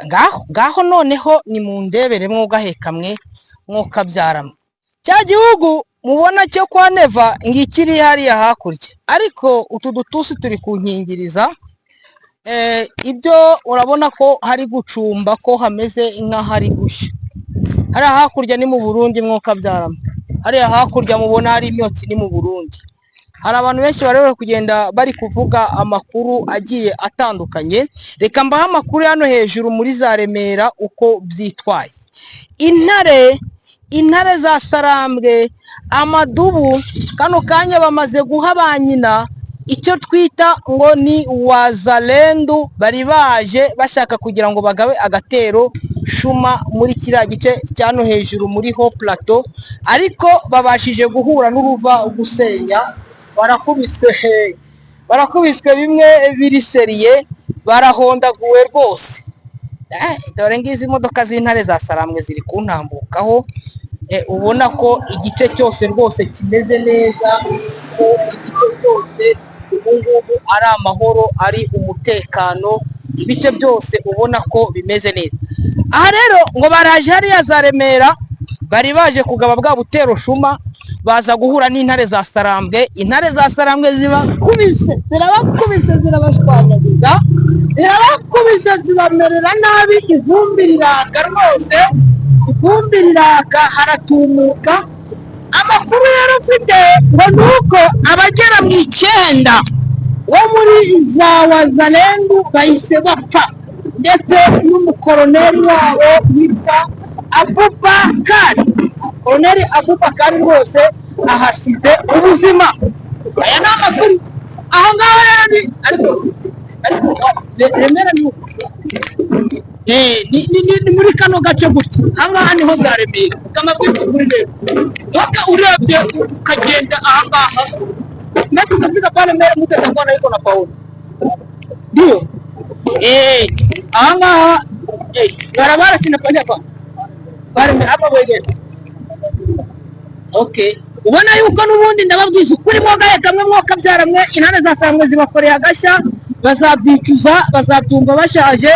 Ngaho ngaho noneho nimundebere mwugahekamwe mwokabyaramwe. Cya gihugu mubona cyo kwa Neva ngikiri hariya hakurya, ariko utu dutusi turi kunkingiriza. Ibyo urabona ko hari gucumba, ko hameze nk'ahari gushya. Hariya hakurya ni mu Burundi mwokabyaramwe. Hariya hakurya mubona hari imyotsi ni mu Burundi. Hari abantu benshi bari bari kugenda bari kuvuga amakuru agiye atandukanye. Reka mbahe amakuru hano hejuru muri za Remera uko byitwaye. Intare, intare za Sarambwe, amadubu, kano kanya bamaze guha ba nyina icyo twita ngo ni wazalendu. Bari baje bashaka kugira ngo bagabe agatero shuma muri kiriya gice cya no hejuru muri haut plateau, ariko babashije guhura n'uruva gusenya. Barakubiswe, barakubiswe bimwe biri sérieux, barahondaguwe rwose. Dore ngizi imodoka z'intare za Sarambwe ziri kuntambukaho. Ubona ko igice cyose rwose kimeze neza, ko igice cyose ubu ngubu ari amahoro, ari umutekano, ibice byose ubona ko bimeze neza. Aha rero ngo baraje hariya za Remera, bari baje kugaba bwa butero shuma, baza guhura n'intare za Sarambwe. Intare za Sarambwe zibakubise, zirabakubise, zirabashwanyaguza, zirabakubise, zibamerera nabi. Ivumbi riraka rwose, ivumbi riraka, haratumuka. Amakuru rero ufite ngo ni uko abagera mu 9 bo muri za wazalendu bahise bapfa, ndetse n'umukoroneri wabo witwa Abubakari, koroneri Abubakari rwose ahasize ubuzima. Aya ni amakuru aho ngaho rero ni ariko Remera ni uko. Ni muri kano gace gutya, ahangaha niho za Remera kamabwiriza kuri rero toka urebye ukagenda ahangaha na tukafika pale mbele, mtu atakuwa na iko na Paulo ndio. Ahangaha barabara sinafanya hapa pale hapa bwegera. Okay, ubona yuko n'ubundi ndababwiza ukuri, mwogaye kamwe mwokabyara mwe, intare zasangwe zibakoreye agashya. Bazabyicuza, bazabyumva bashaje,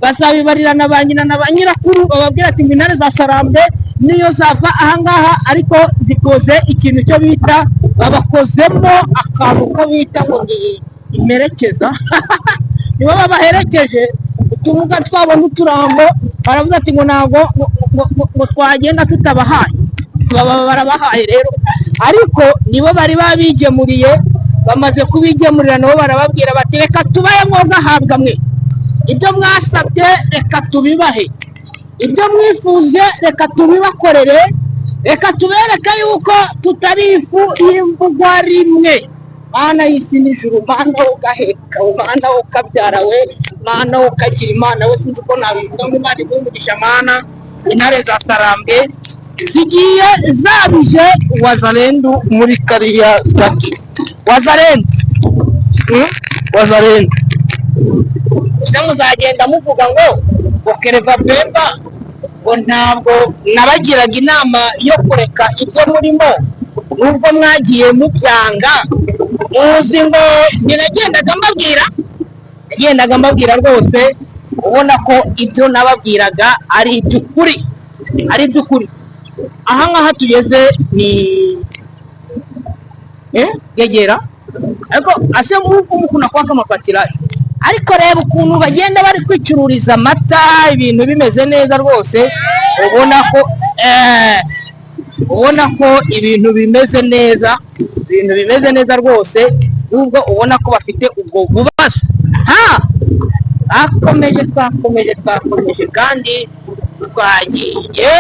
bazabibarira na ba nyina na ba nyirakuru, bababwira ati ngo intare za Sarambwe niyo zava ahangaha, ariko zikoze ikintu cyo bita babakozemo akantu ko bita ngo ni imperekeza. Nibo babaherekeje utumuga twabo n'uturambo, baravuga ati ngo ntabwo ngo twagenda tutabahaye. Baba barabahaye rero, ariko nibo bari babigemuriye. Bamaze kubigemurira nabo barababwira bati reka tubahe mwogahabwa mwe, ibyo mwasabye reka tubibahe, ibyo mwifuje reka tubibakorere, reka tubereke yuko tutari ifu y'imvugwa rimwe. Mana y'isi n'ijuru, Mana ugaheka, Mana ukabyara we, Mana ukagira Imana we, sinzi uko nabivuga ngo Imana iguhe umugisha. Mana, intare za Sarambwe zigiye zabije wazalendu muri kariya gace. Wazalendu, Wazalendu, gusa muzagenda muvuga ngo Kereva Bemba ngo ntabwo nabagiraga inama yo kureka ibyo murimo, nubwo mwagiye mubyanga. Muzi ngo nagendaga mbabwira, nagendaga mbabwira rwose, ubona ko ibyo nababwiraga ari iby'ukuri, ari iby'ukuri. Aha ngaha tugeze ni Gegera, ariko ase nk'uku kuna kwaka amapatiraje. Ariko reba ukuntu bagenda bari kwicururiza amata, ibintu bimeze neza rwose. Ubona ko ibintu bimeze neza, ibintu bimeze neza rwose, nubwo ubona ko bafite ubwo bubazo. Ha twakomeje, twakomeje, twakomeje kandi twagiye.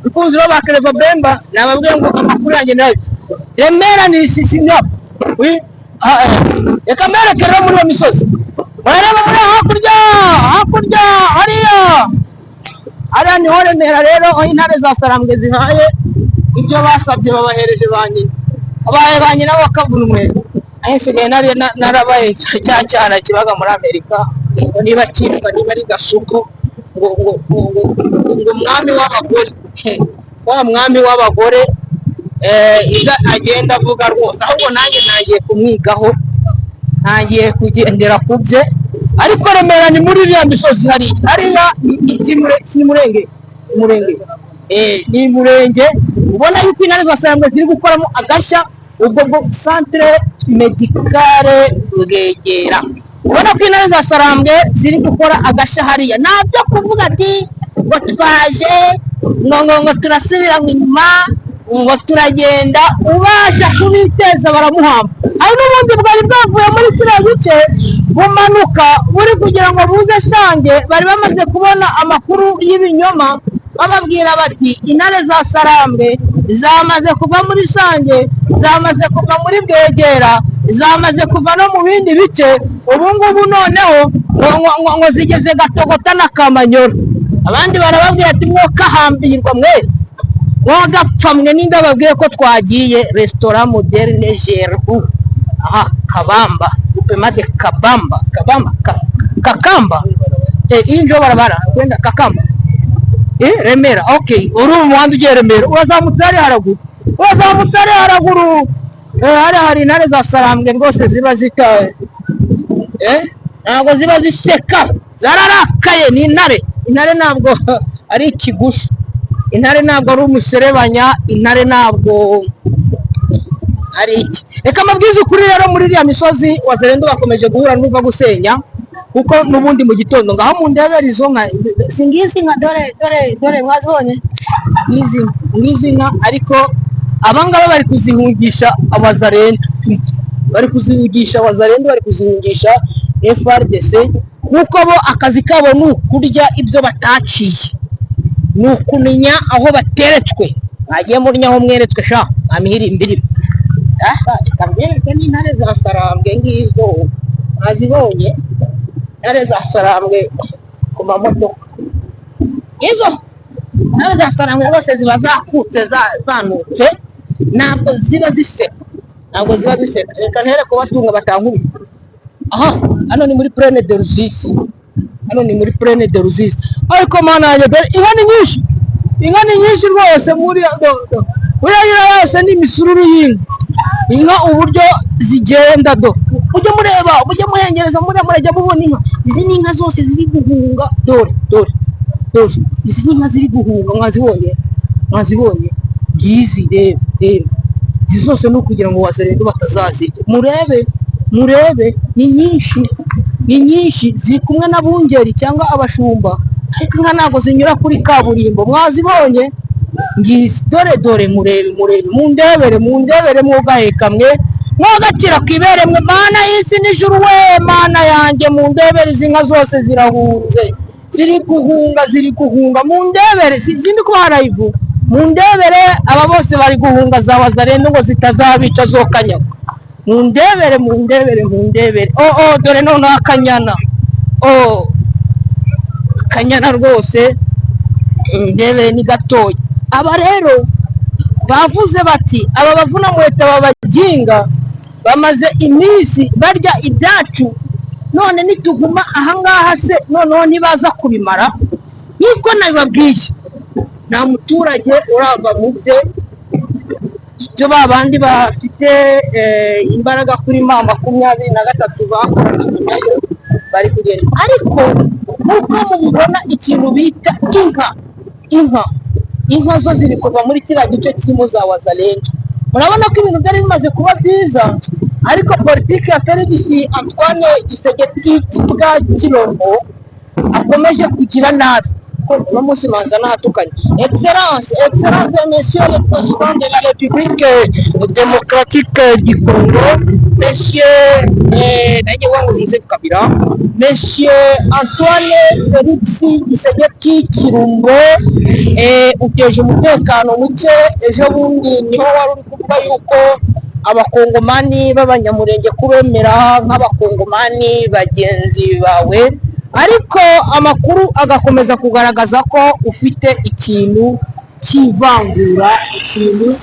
Mukunzi ba Kereva Bemba, nababwiye ngo amakuru yanjye nayo Remera ni sisinyapa. Reka mbereke rero muri iyo misozi murareba muri hakurya, hakurya hariya, hariya niho Remera rero, aho intare za Sarambwe zihaye ibyo basabye, babahereje ba nyina, abaye ba nyina bakavuna umwenda. Naho nsigaye narabaye cya cyana kibaga muri Amerika, ngo niba cyitwa niba ari gasuku, ngo umwami w'abagore, wa mwami w'abagore, ibyo agenda avuga rwose, ahubwo nanjye ntangiye kumwigaho, ntangiye kugendera ku bye. Ariko Remera ni muri iriya misozi hariya. Hariya si Murenge, Murenge, ni Murenge. Ubona yuko intare za Sarambwe ziri gukoramo agashya. Ubwo bwo Centre Médical Bwegera, ubona ko intare za Sarambwe ziri gukora agashya hariya. Ntabyo kuvuga ati ngo twaje, ngo turasubira inyuma, ngo turagenda. Ubasha kubiteza baramuhamba. Hari n'ubundi bwari bwavuye muri kiriya gice bumanuka buri kugira ngo buze Sange. Bari bamaze kubona amakuru y'ibinyoma bababwira bati intare za Sarambwe zamaze kuva muri Sange, zamaze kuva muri Bwegera, zamaze kuva no mu bindi bice. Ubu ngubu noneho ngo zigeze Gatogota na Kamanyora. Abandi barababwira ati mwokahambirwa mwe, mwagapfa mwe, ninde babwiye ko twagiye? Restaurant Moderne Gerbu, aha Kabamba, upema de Kabamba, Kabamba, Kakamba, iyi njo barabara kwenda Kakamba, Remera. Okay, uri mu muhanda ugiye Remera, urazamutse hari haraguru, urazamutse hari haraguru. Hari hari intare za Sarambwe rwose ziba zita, ntabwo ziba ziseka, zararakaye. Ni intare. Intare ntabwo ari ikigushi, intare ntabwo ari umuserebanya, intare ntabwo ari iki. Reka mbabwize ukuri rero, muri iriya misozi Wazalendo bakomeje guhura n'uva gusenya, kuko n'ubundi mu gitondo ngaho mundebera izo nka. Si ngizi nka? Dore, dore, dore, mwazibonye? Ngizi, ngizi nka. Ariko abangaba bari kuzihungisha Abazalendo, bari kuzihungisha Abazalendo, bari kuzihungisha FARDC, kuko bo akazi kabo ni ukurya ibyo bataciye, ni ukumenya aho bateretswe. Mwagiye murya aho mweretswe sha, mwamihirimbiri. Reka mbereke n'intare za Sarambwe ngizo. Mwazibonye intare za Sarambwe ku mamodoka? Izo intare za Sarambwe rwose ziba zakutse, zanutse, ntabwo ziba ziseka, ntabwo ziba ziseka. Reka ntere kubatunga batankubita. Aha hano ni muri Plaine de Ruzizi, hano ni muri Plaine de Ruzizi. Ariko mana yanjye, dore inka ni nyinshi, inka ni nyinshi rwose. Muri buriya nyina yose ni imisururu y'inka. Inka uburyo zigenda, do, mujye mureba, mujye muhengereza, muriya murajya mubona inka. Izi ni inka zose ziri guhunga. Dore, dore, dore, izi ni inka ziri guhunga. Mwazibonye? Mwazibonye? Ngizi, reba, reba. Izi zose ni ukugira ngo Wazalendo batazazirya. Murebe, murebe, ni nyinshi, ni nyinshi. Ziri kumwe n'abungeri cyangwa abashumba, ariko inka ntabwo zinyura kuri kaburimbo. Mwazibonye? Ngizi, dore, dore, murebe, murebe, mundebere, mundebere, mwugaheka mwe, mwugakira ku ibere mwe. Mana y'isi n'ijuru we, mana yanjye, mundebere, izi nka zose zirahunze, ziri guhunga, ziri guhunga. Mundebere, zindi kuba live, mundebere, aba bose bari guhunga za Wazalendo ngo zitazabica zokanyagwa. Mundebere, mundebere, mundebere. Oh, oh, dore noneho akanyana. Oh, akanyana rwose, ndebere, ni gatoya. Aba rero bavuze bati aba bavuna muheta babaginga bamaze iminsi barya ibyacu, none nituguma ahangaha se noneho ntibaza kubimara? Nk'uko nabibabwiye, nta muturage urava mu bye. Ibyo ba bandi bafite imbaraga kuri M23 bakoranaga nayo bari kugenda. Ariko nk'uko mubibona, ikintu bita inka, inka, inka zo ziri kuva muri kiriya gice kirimo za Wazalendo. Murabona ko ibintu byari bimaze kuba byiza, ariko politiki ya Felix Antoine Tshisekedi bwa Tshilombo akomeje kugira nabi. Uno munsi manza natukanye. Excellence, excellence, monsieur le président de la République démocratique du Congo, monsieur nanjye wangu Joseph Kabila, monsieur Antoine Felix Tshisekedi Tshilombo, uteje umutekano muke. Ejo bundi niho wari uri kuvuga yuko Abakongomani b'Abanyamurenge kubemera nk'Abakongomani bagenzi bawe, ariko amakuru agakomeza kugaragaza ko ufite ikintu cy'ivangura, ikintu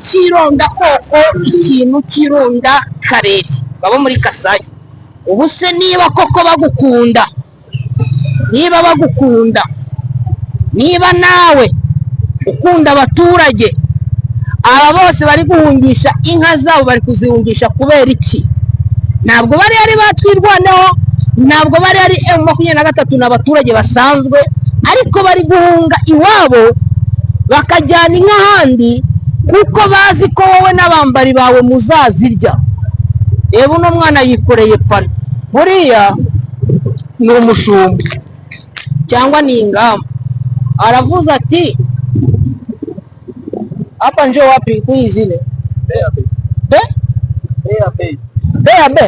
cy'irondakoko, ikintu cy'ironda karere baba muri Kasayi. Ubu se niba koko bagukunda, niba bagukunda, niba nawe ukunda abaturage, aba bose bari guhungisha inka zabo, bari kuzihungisha kubera iki? Ntabwo bari ari batwirwaneho. Ntabwo bari ari M23, ni abaturage basanzwe, ariko bari guhunga iwabo bakajyana inka ahandi, kuko bazi ko wowe n'abambari bawe muzazirya. Reba uno mwana yikoreye pano, buriya ni umushumba cyangwa ni ingamba. Aravuze ati: "Hapa njo wapi kui zile be be be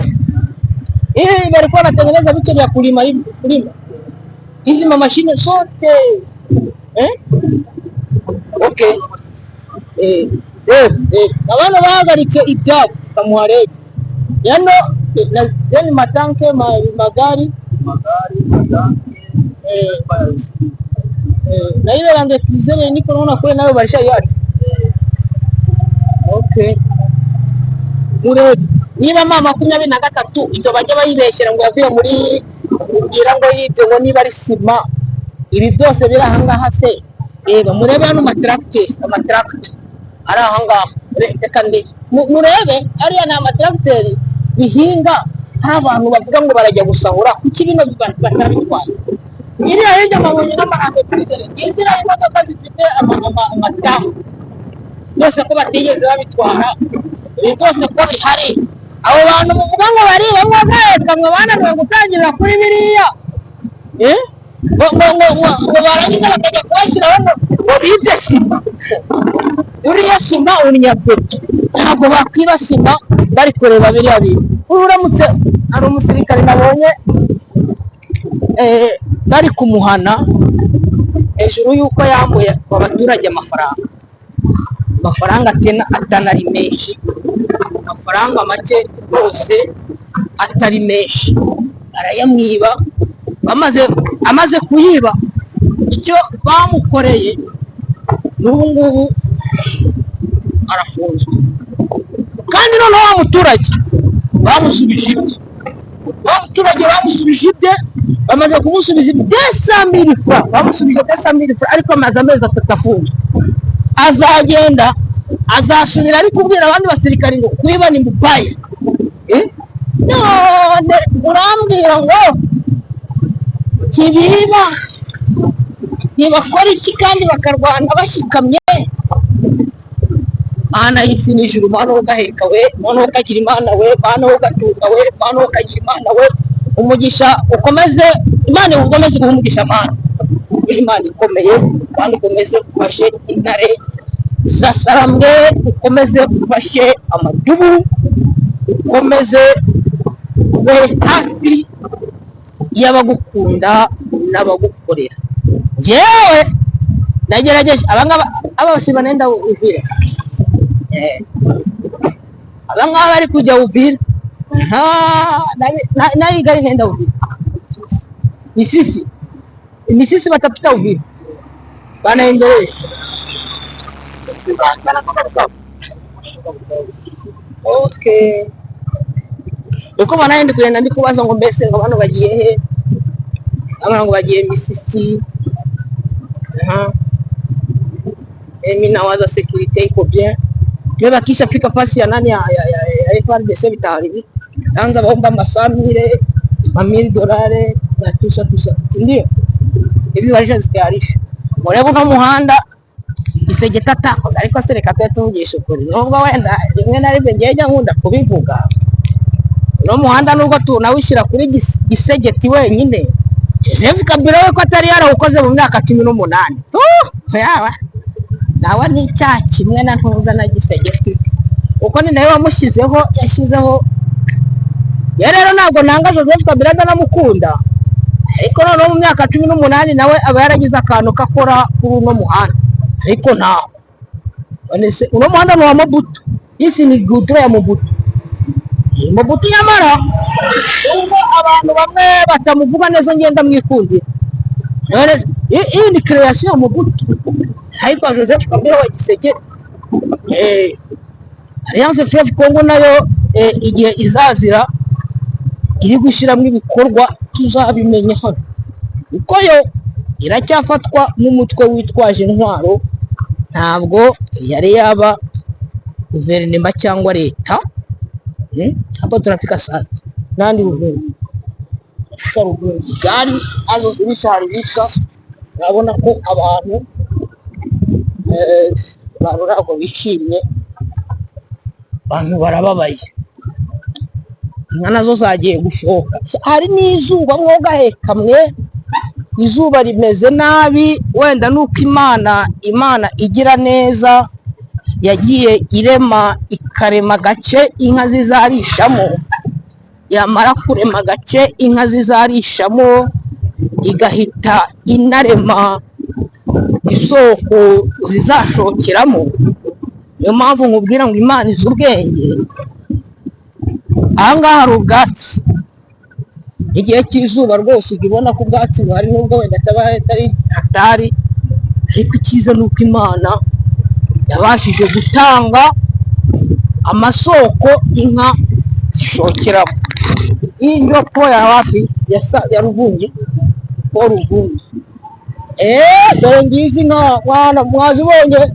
hii walikuwa wanatengeneza vitu vya kulima hivi, kulima hizi mamashine zote, eh? Okay, abana bahagaritse ibyabo bamuha rebe yano yani matanke magari na ile Land Cruiser niko naona kule nayo balishaiacha. Okay, murebe niba M23 ibyo bajya bayibeshyera ngo yavuye muri ubwira ngo yibye, ngo niba ari sima, ibi byose biri ahangaha se. Reba, murebe hano amatracteurs, amatracteur ari ahangaha. Reka ndi murebe ariya ni amatracteurs bihinga. Hari abantu bavuga ngo barajya gusahura, kuki bino batabitwaye? Iriya hirya mabonye n'ama Land Cruiser, iziriya imodoka zifite amatamu byose, ko batigeze babitwara? Ibi byose ko bihari, abo bantu muvuga ngo bariba, mwagahetwa, mwe bananiwe gutangirira kuri biriya, eh? Ngo barangiza bakajya kubashyiraho ngo bibye sima. Uriya sima uriya beto, ntabwo bakwiba sima bari kureba biriya bintu. Ubu uramutse hari umusirikare nabonye bari kumuhana hejuru y'uko yambuye abaturage amafaranga, amafaranga atanari menshi, amafaranga make rwose atari menshi, arayamwiba. Amaze kuyiba, icyo bamukoreye, n'ubu ngubu arafunzwe. Kandi noneho wa muturage bamusubije ibye, wa muturage bamusubije ibye, bamaze kumusubiza ibye 200 000 francs, bamusubije 200 000 francs, ariko amaze amezi 3 afunzwe. Azagenda azasubira ari kubwira abandi basirikari ngo kwiba ni mubaya, eh? None urambwira ngo ntibiba, ntibakora iki, kandi bakarwana bashikamye? Mana y'isi n'ijuru, Mana ugaheka we, Mana ukagira Imana we, Mana ugatunga we, Mana ukagira Imana we, umugisha ukomeze, Imana ukomeze guha umugisha. Mana uri Imana ikomeye, kandi ukomeze ufashe intare zasarambwe, ukomeze ufashe amadubu, ukomeze ube hafi y'abagukunda n'abagukorera. Yewe, nagerageje abangaba, aba bose banenda Uvira, abangaba bari kujya Uvira. Nayo gari nenda Uvira, Misisi, Misisi batapita Uvira, banaendelea. Banatoka. Okay, uko banaye kugenda ndi kubaza ngo mbese ngo bano bagiye he? Bamwe ngo bagiye Misisi. Aha. Mimi nawaza sécurité iko bien. Mais bakisha fika fasi ya nani ya FARDC bitaharibika. Anza baomba masamire, mamili dolare na tusa tusa, ndio hivi walishazitayarisha. Murebe uno muhanda Tshisekedi atakoze, ariko se reka tube tuvugisha ukuri, nubwo wenda rimwe na rimwe ngiye njya nkunda kubivuga, uno muhanda nubwo tunawushyira kuri Tshisekedi wenyine, Joseph Kabila we ko atari yarawukoze mu myaka 18? Tu yaba nawe ni icyaha kimwe na ntuza na Tshisekedi, kuko ni nawe wamushyizeho, yashyizeho ya. Rero ntabwo nanga Joseph Kabila, ndanamukunda, ariko noneho mu myaka 18 nawe aba yaragize akantu kakora kuri uno muhanda, ariko ntaho. None se uno muhanda ni uwa Mobutu, isi ni goudron ya Mobutu. Iyi Mobutu nyamara nubwo abantu bamwe batamuvuga neza, ngenda mwikundira. None se iyi ni création ya Mobutu, ariko Joseph Kabila wa Tshisekedi, Alliance Fleuve Congo nayo igihe izazira iri gushyiramo ibikorwa tuzabimenya hano, kuko yo iracyafatwa nk'umutwe witwaje intwaro, ntabwo yari yaba guverinoma cyangwa leta. Hapo tunafika sana nandi Uvira. Ahitwa Ruvungi gari nazo zirisha haribika. Urabona ko abantu ntabwo bishimye, abantu barababaye. Inka nazo zagiye gushoka, hari n'izuba mwogaheka mwe, izuba rimeze nabi. Wenda nuko Imana igira neza, yagiye irema, ikarema agace inka zizarishamo. Yamara kurema agace inka zizarishamo, igahita inarema isoko zizashokeramo. Niyo mpamvu nkubwira ngo Imana izi ubwenge. Aha ngaha hari ubwatsi. Igihe cy'izuba rwose ujya ubona ko ubwatsi buhari, nubwo wenda ataba atari hatari, ariko icyiza ni uko Imana yabashije gutanga amasoko inka zishokeramo. Hii ndio po ya wapi ya Ruvungi, po Ruvungi. Dore ngizi nka mwana, mwazibonye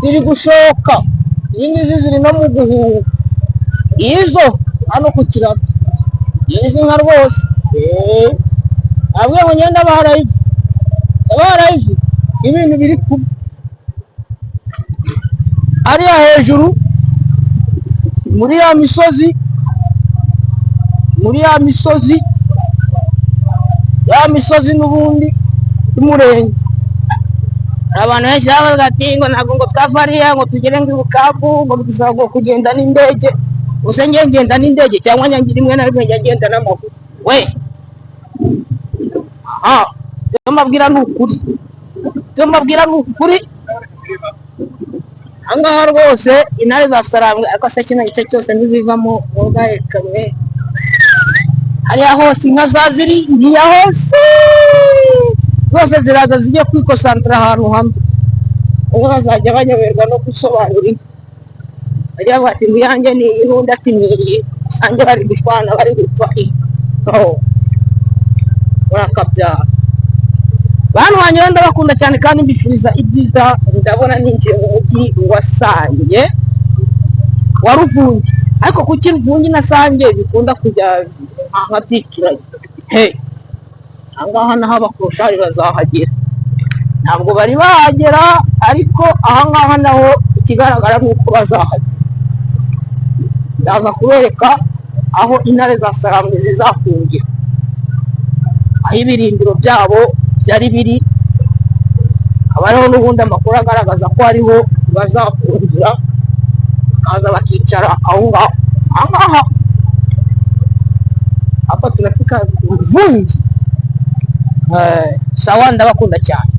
ziri gushoka. Izi ngizi ziri no mu guhuha izo hano ku kiraro. Izi nka rwose, nabwiye ngo ngende barayive, barayive ibintu biri kuba hariya hejuru muri ya misozi, muri ya misozi, ya misozi n'ubundi y'umurenge. Hari abantu benshi bavuga ati ngo ntabwo ngo twava hariya ngo tugere ngo i Bukavu, ngo bidusaba ngo kugenda n'indege. Gusa njye ngenda n'indege, cyangwa njya rimwe na rimwe njya ngenda n'amaguru we. Aha, ibyo mbabwira ni ukuri, ibyo mbabwira ni ukuri. Aha ngaha rwose intare za Sarambwe, ariko se kino gice cyose ntizivamo wogaye kamwe? Hariya hose inka za ziri ngiya hose zose ziraza zijya kwikosantara ahantu hamwe. Ubwo bazajya banyoberwa no gusobanura inka, bajya bavuga ati ngo iyanjye ni iyi, undi ati ni iyi, usange bari gushwana, bari gupfa inka. Oh, murakabyara bantu banjye rero, ndabakunda cyane kandi mbifuriza ibyiza. Ndabona ninjiye mu mujyi wa Sange wa Ruvungi, ariko kuki Ruvungi na Sange bikunda kujya nka byituranye? He, ahangaha naho abakoroshari bazahagera, ntabwo bari bahagera, ariko ahangaha naho ikigaragara ni uko bazahagera. Ndaza kubereka aho intare za Sarambwe zizafungira, aho ibirindiro byabo byari biri. Haba hariho n'ubundi amakuru agaragaza ko hariho bazafungira, bakaza bakicara aho ngaho. Aha ngaha hapa tunafika Ruvungi. Sawa, ndabakunda cyane.